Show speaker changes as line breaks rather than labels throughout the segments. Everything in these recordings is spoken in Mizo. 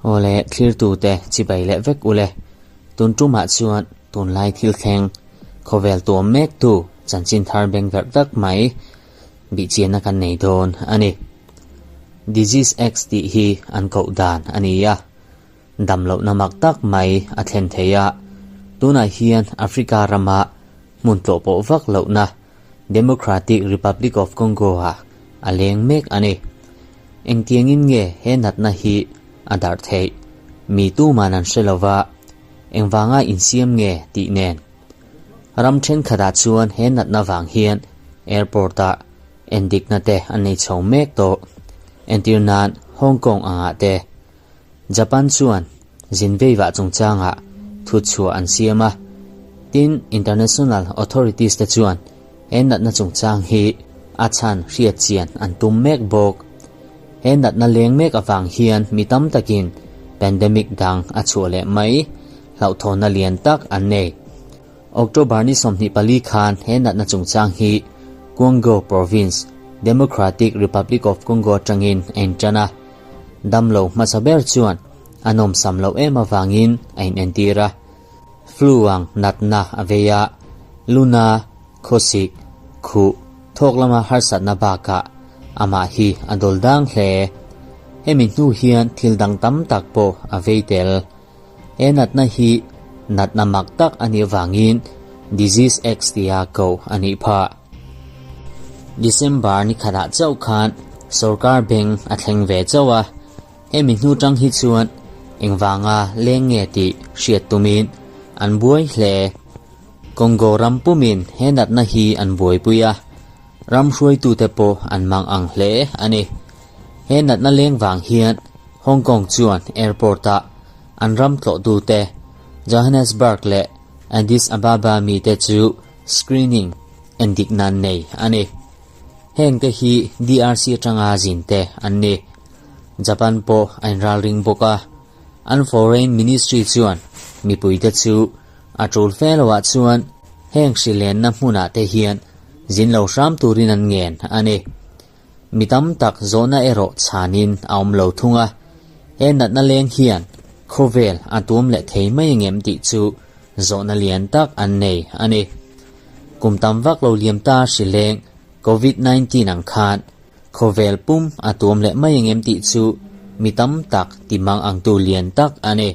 Awle thlirtute chibai leh vek ule. Tun tumah chuan tunlai thil thleng khawvel tuam mektu chanchin thar beng verh tak mai bihchianna kan nei dawn a ni. Disease X tih hi an koh dan a ni a. Damlohna mak tak mai a thlen thei a, tunah hian Africa rama hmun tlawh pawh vak lohna Democratic Republic of Congo-ah a leng mek a ni. Engtiangin nge he natna hi a darh theih? Mi tuman an hre lova, engvanga insiam nge tih nen. Ram thenkhatah chuan he natna vang hian airport-ah endikna te an nei chho mek tawh. Entir nan Hong Kong angah te Japan chuan zin veivah chungchangah thutchhuah an siam a, tin international authorities te chuan he natna chungchang hi a chhan hriat chian an tum mek bawk. He natna leng mek avang hian mi tam takin pandemic dang a chhuah leh mai hlauhthawnna lian tak an nei. October ni 24 khan he natna chungchang hi Congo Province, Democratic Republic of Congo atangin a intan a. Damlo hmasa ber chuan a nawmsam loh em avangin a inentir a. Flu ang natna a vei a, luna, khawsik, khuh, thawk lama harsatna bakah amah hi a dawl dang hle. Hemi hnu hian thil dang tam tak pawh a vei tel. He natna hi natna mak tak a nih avangin Disease X tia koh a nih phah. December ni khatah chauh khan sorkar beng a thleng ve chauh a, hemi hnu tang hi chuan engvanga leng nge tih hriat tumin an buai hle. Congo ram pumin he natna hi an buaipui a, ram hruaitute pawh an mang ang hle a ni. He natna leng vang hian Hong Kong chuan airport-ah an ram tlawhtute Johannesburg leh Addis Ababa mite chu screening endik nan nei a ni. Hengte hi DRC atanga zinte an ni. Japan pawh a inralring bawk a, an Foreign Ministry chuan mipuite chu a tul fe loah chuan heng hrilenna hmunah te hian zin lo hram turin an ngen a ni. Mi tam tak zawhna erawh chhanin a awm lo thung a, he natna leng hian khawvel a tuam leh thei mai angem tih chu zawhna lian tak an nei a ni. Kum tam vak lo liam ta hri leng Covid 19 ang khan khawvel pum a tuam leh mai angem tih chu mi tam tak ti mang angtu lian tak a ni.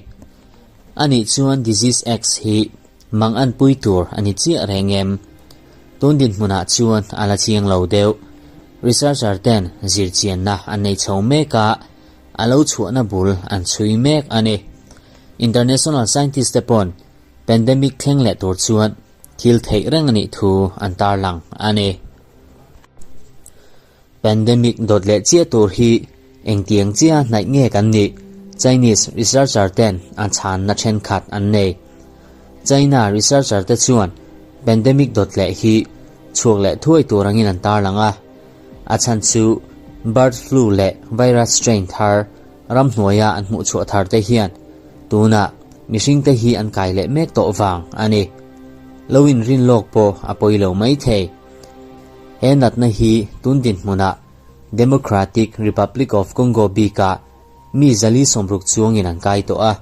Anih chuan Disease X hi mang an pui tur a ni chiah reng em? Tun dinhmunah chuan a la chiang lo deuh. Researcher ten zirchianna an nei chho mek a, a lo chhuahna bul an chhui mek a ni. International scientist te pawn pandemic thleng leh tur chuan thil theih reng a nih thu an tarlang a ni. Pandemic dawt leh chiah tur hi engtiang chiah hnaih nge kan nih? Chinese researcher ten an chhanna thenkhat an nei. China researcher te chuan pandemic dawt leh hi chhuak leh thuai tur angin an tarlang a. A chhan chu bird flu leh virus strain thar ramhnuaia an hmuhchhuah thar te hian tunah mihring te hi an kai leh mek tawh vang a ni. Lo inrin lawk pawh a pawi lo maithei. He natna hi tun dinhmunah Democratic Republic of Congo bikah mi 460 chuangin an kai tawh a,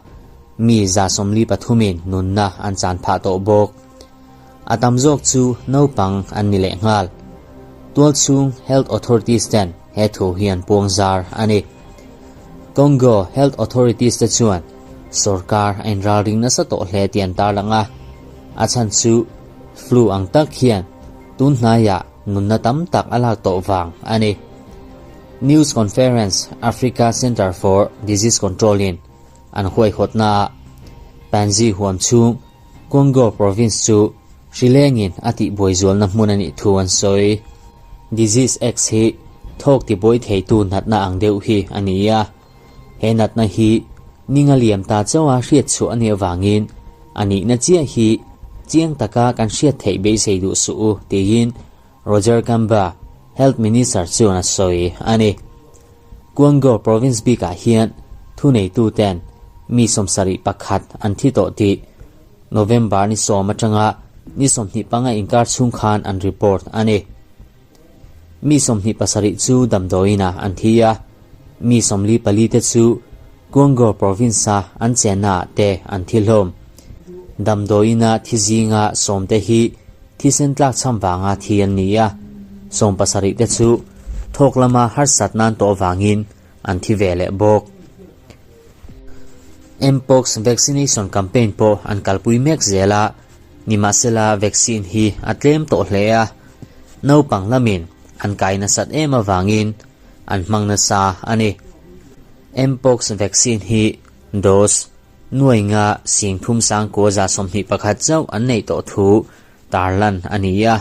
mi 143 in nunna an chan phah tawh bawk. A tam zawk chu naupang an ni lehnghal. Tualchhung health authorities ten he thu hi an puang zar a ni. Congo health authorities te chuan sorkar a inralring nasa tawh hle tih an tarlang a, a chhan chu flu ang tak hian tun hnaiah nunna tam tak a lak tawh vang a ni. News Conference Africa Centre for Disease Control in an huaihawtnaah Panzi huam chhung Congo Province chu hri lengin a tihbuai zualna hmun a nih thu an sawi. Disease X hi thawk tibuai theitu natna ang deuh hi a ni a. He natna hi ninga liam ta chauha hriat chhuah a nih avangin a nihna chiah hi chiang taka kan hriat theih beisei duh suh u tiin Roger Kamba, Health Minister chuan a sawi a ni. Kwango Province bikah hian thuneituten mi 71 an thi tawh tih November ni 10 atanga ni 25 inkar chhung khan an report a ni. Mi 27 chu damdawiinah an thi a, mi 44 te chu Kwango province-a an chennaah te an thi hlawm. Damdawiina thi zinga sawmte hi thisen tlakchham vanga thi an ni a, 70 te chu thawk lama harsat nan tawh vangin an thi ve leh bawk. Mpox vaccination campaign pawh an kalpui mek zel a, nimahsela vaccine hi a tlem tawh hle a, naupang lamin an kai nasat em avangin an hmang nasa a ni. Mpox vaccine hi dose nuai nga 3321 chauh an neih tawh thu tarlan a ni a,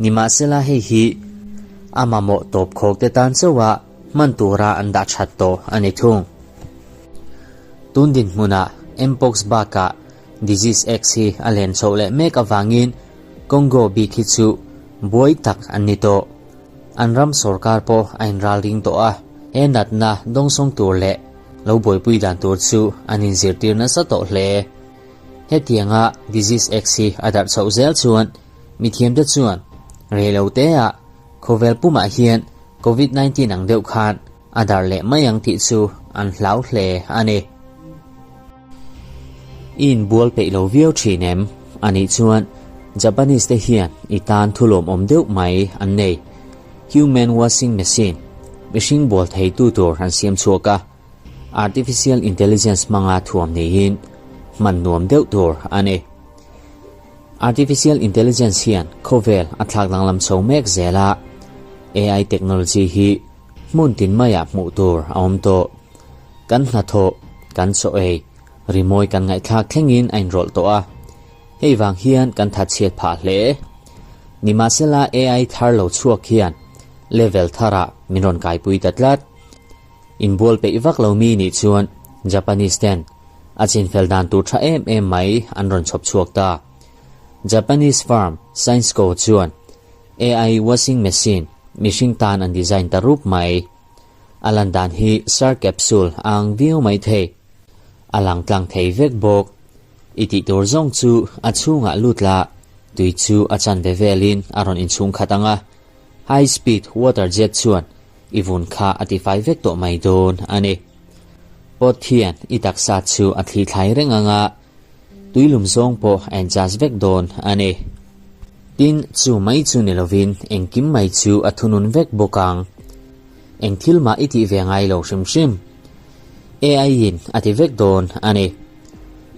nimahsela hei hi a mamawh tawp khawk te tan chauha hman tura an dah that tawh a ni thung. Tun dinhmunah Mpox bakah Disease X hi a len chhoh leh mek avangin Congo bik hi chu buai tak an ni tawh. An ram sorkar pawh a inralring tawh a, he natna dawngsawng tur leh lo buaipui dan tur chu an inzirtir nasa tawh hle. Hetianga Disease X hi a darh chhoh zel chuan mithiamte chuan reiloteah khawvel pumah hian Covid 19 ang deuh khan a darh leh mai ang tih chu an hlau hle a ni. I inbual peih lo viau thin em? A nih chuan Japanese te hian i tan thu lawmawm deuh mai an nei. Human washing machine, mihring bual theitu tur an siam chhuak a, artificial intelligence hmanga thuam niin hman nuam deuh tur a ni. Artificial intelligence hian khawvel a thlak danglam chho mek zel a, AI technology hi hmun tin maiah hmuh tur a awm tawh. Kan hnathawh, kan chaw ei, rimawi kan ngaihthlak thlengin a inrawlh tawh a, hei vang hian kan thatchhiat phah hle. Nimahsela AI thar lo chhuak hian level tharah min rawn kaipui ta tlat. Inbual peih vak lo mi nih chuan Japanese ten a chinfel dan tur tha em em mai an rawn chhawp chhuak ta. Japanese firm Scienceco chuan AI washing machine mihring tan an design ta rup mai. A lan dan hi Sir Capsule a ang viau mai thei. A lang tlang thei vek bawk. I tih tur zawng chu a chhungah lut la, tui chu a chanve velin a rawn inchhung khat ang a. High speed water jet chuan i vun kha a tifai vek tawh mai dawn a ni. Pot hian i taksa chu a thli thlai reng ang a, tuilum zawng pawh a adjust vek dawn a ni. Tin, chu mai chu ni lovin engkim mai chu a thunun vek bawk ang. Eng thil mah i tih ve ngai lo hrim hrim. AI in a ti vek dawn a ni.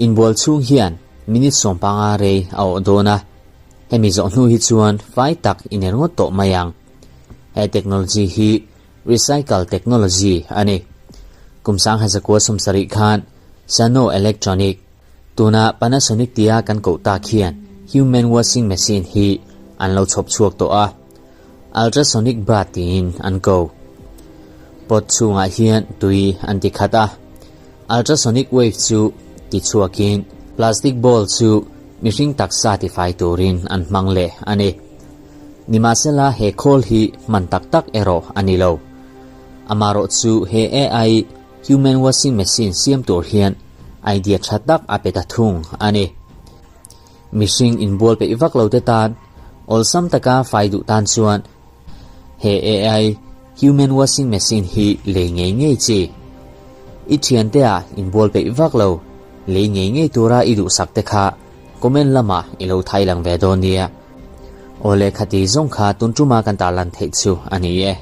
Inbual chhung hian minute 15 rei a awh dawn a. Hemi zawh hnu hi chuan fai tak i ner ngawt tawh mai ang. He technology hi recycle technology a ni. Kum 1970 khan Sano Electronic, tuna Panasonic tia kan koh tak hian human washing machine hi an lo chhawp chhuak tawh a. Ultrasonic bath tiin an ko. Pot chhungah hian tui an ti khat a. Ultrasonic wave chu ti chhuakin plastic bowl chu mihring taksa tifai turin an hmang leh a ni. Nimahsela he khawl hi hman tak tak erawh a ni lo. Amarawh chu he AI human washing machine siam tur hian idea tha tak a pe ta thung a ni. Mihring inbual peih vak lo te tan awlsam taka fai duh tan chuan He AI human washing machine hi lei ngei ngei chi. I thiante ah inbual peih vak lo, lei ngei ngei tura i duhsak te kha comment lamah i lo thai lang ve dawn nia. Awle khati zawng kha tun tuma kan tarlan theih chu a ni e.